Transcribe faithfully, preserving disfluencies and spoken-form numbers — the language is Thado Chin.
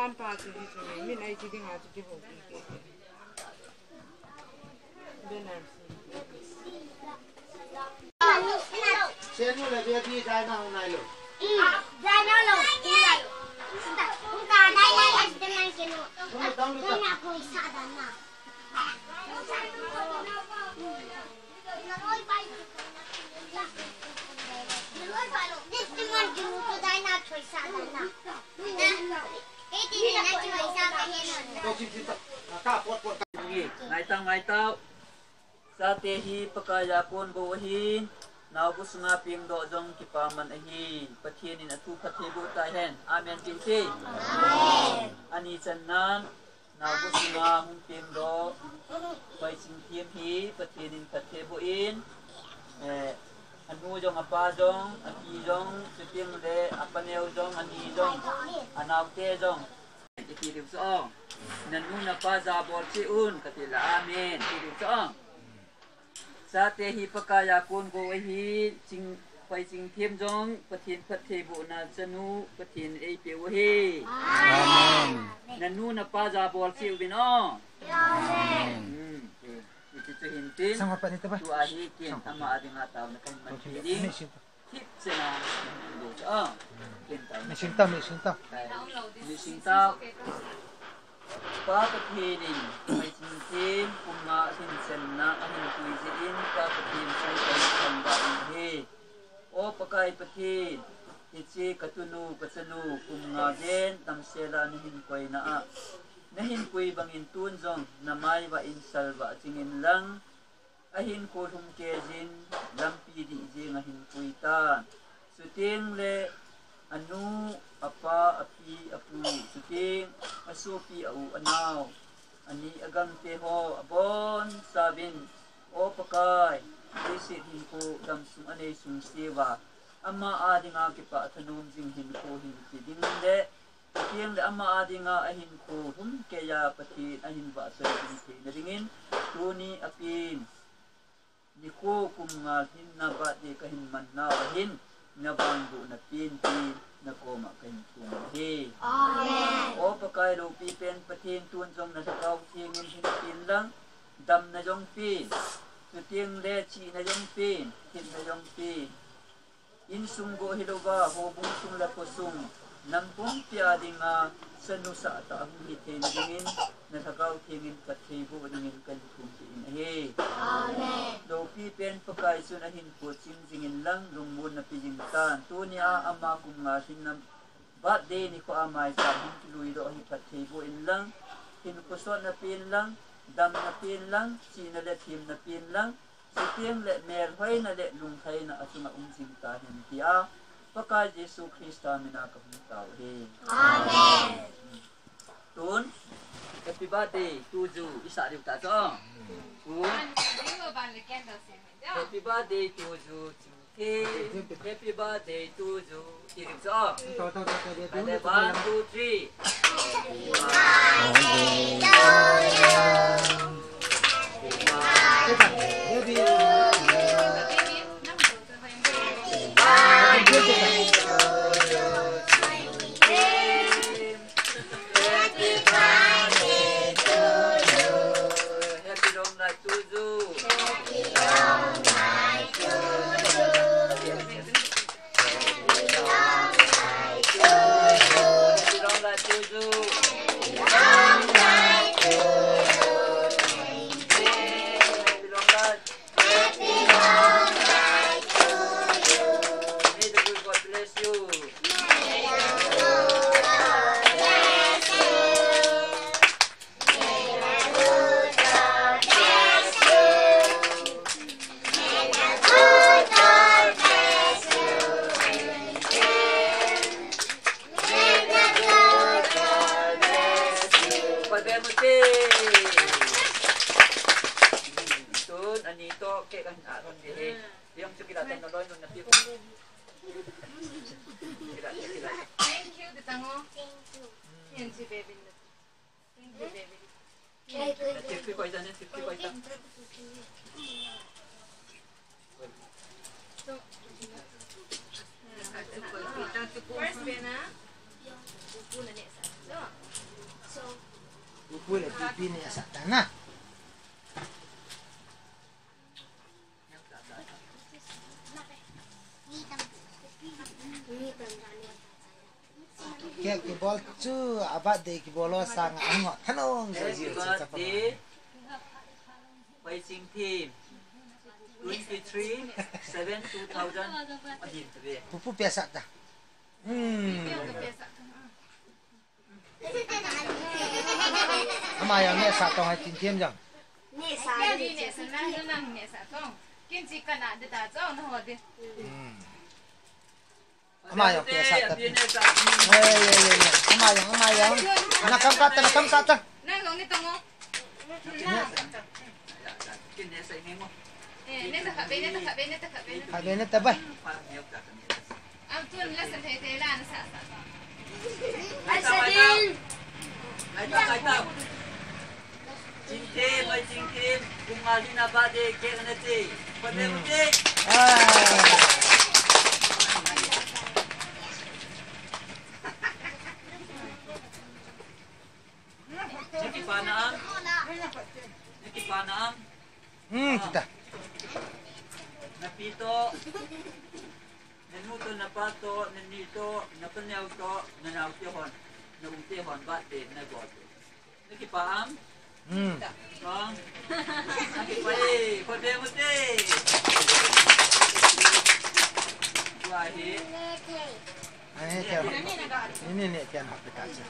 Pan pa chu hi chu, min ai chi ding a chu kihoupi kei. Banner. Senu le baby dai na hung nai lo. Dai na lo. Dai na lo. Dai na lo. Dai na lo. Dai na lo. Ngaitau, ngaitau. Chate hi Pakai a kon bou ahin, naobu sunga pengdoh jong kipaman ahi. Pathen in athu phatthei boh tahen. Amen tiu te. Amen. Ani channan, naobu sunga hung pengdoh, Hoichingthem hi Pathen in phatthei boh in, eh, anu jong, apa jong, api jong, chuteng le apaneo jong, ani jong, anaote jong. Kiti diu chu o. Nanu napa jabol cheh un, kati le amen. Kiti diu chu o. Chate hi Pakai a kon bou ahi, Ching, Hoichingthem jong, Pathen phatthei bohna chanu, Pathen in eipeh u ahi. Amen. Nanu napa jabol cheh uvin o. Amen. Hmm, okay. Hiti chu hin tin. Tua hi ken ama a dinga taona kahin manpi ding. Hit chena, ah, ken tao. Mising tao, mising tao. Ai, mising tao. Pa Pathen in, Hoichingthem kum nga hin chenna ahin pui jeh in, Pa Pathen chu kahin thangvah in ahi. O Pakai Pathen, hiche katunu, kachanu, kum nga jen damsel a nahin koina a, nahin pui bangin tun jong namai vah in salvah jingin lang, ahinkho lhumkei jin, lampi dih jeng ahin pui tan. Chuteng le anu, apa, api, apu, chuteng asopi, a u, anao, ani agangte ho abonchauvin, O Pakai, leiset hinkho damsung anei sungse uva, ama a dinga kipah thanom jing hinkho hin pe ding le, Pathen le ama a dinga ahinkho lhumkei a Pathen ahin vahchoi ding theina dingin, tuni a pen nikho kum nga lhinna birthday kahin man nau ahin, navangbohna pen pen nakoma kahin thum ahi. Amen. O Pakai loupi pen Pathen, tun jong na Lhagao Theng in hin pen lang, damna jong pen, chuteng le chihna jong pen, thepna jong pen. Insung bou hilouva, houbung sung le khosung, nam pumpi a dinga, chanu sah tah hung hi theina dingin, na Lhagao Theng in phatthei boh dingin kahin thum peh in ahi. Amen. Loupi pen Pakai chun ahinkho ching jingin lang, lungmonna pe jing tan. Tunia ama kum nga lhinna birthday nikho a maicham hung kiluidoh hi phatthei boh in lang, hinkho sotna pen lang, damna pen lang, chihna le themna pen lang, chuteng le melhoina le lunglhaina achunga um jing tahen tia, Pakai Jesu Christa mina kahung tao ahi. Amen. Tun, happy birthday to you, isah diu ta chu. Tun, happy birthday to you, Chingthem. Happy birthday to you, ti diu chu. Ready, one, two, three. Happy long life to you. Happy long life to you. Happy long life. Happy long life. May the good God bless you. May the good God bless you. Tun, ani toh, cake kahin aron ding ahi. Jong chu kilah tah in naloi nun napi. Kilah, kilah. Thank you, Tita Ngo. Thank you. Thank you, baby. Thank you, baby. Thank you. Thank you, Koita, thank you, Koita. So, first, Pena. Pupu na ni sa. So, Pupu le pipi ni asa ta na. Cake kibol chu, a birthday kibol lo sang a ngo thanong sa ji chu chapa. Birthday. Pai Sing Thim. Twenty-three seven two thousand. Ahin tabe. Pupu pia sa ta. Hmm. Ama jong neh sa tong hai tin thiam jong. Neh sa. Ken di neh sa na, na nang neh sa tong. Ken chi kana de ta chong na ho de. Hmm. Ama jong pe sa ta. Ei, ei, ei, ei. Ama jong, ama jong. Na kam ka ta, na kam ka ta. Nang jong neh tong o. Ken neh sa ni mo. Eh, neh ta kha be, neh ta kha be, neh ta kha be, neh ta kha be. Kha be, neh ta bai. Am tun la san thei thei la na sa sa. Ai sa ding. Ai ta, ai ta. Chingthim, oi Chingthim, kum nga lina birthday cake na che. Khut be mu te. Ah. Na kipa na am. Na kipa na am. Hmm, tita. Na pi to. Na nu to, na pa to, na ni to, na paneo to, na nao te hon, na u te hon, birthday na bol te. Na kipa am? Hmm. Kong. Na kipa e, khut be mu te. Tua hi. Ai, te. Ni, ni, ni, te na pita che.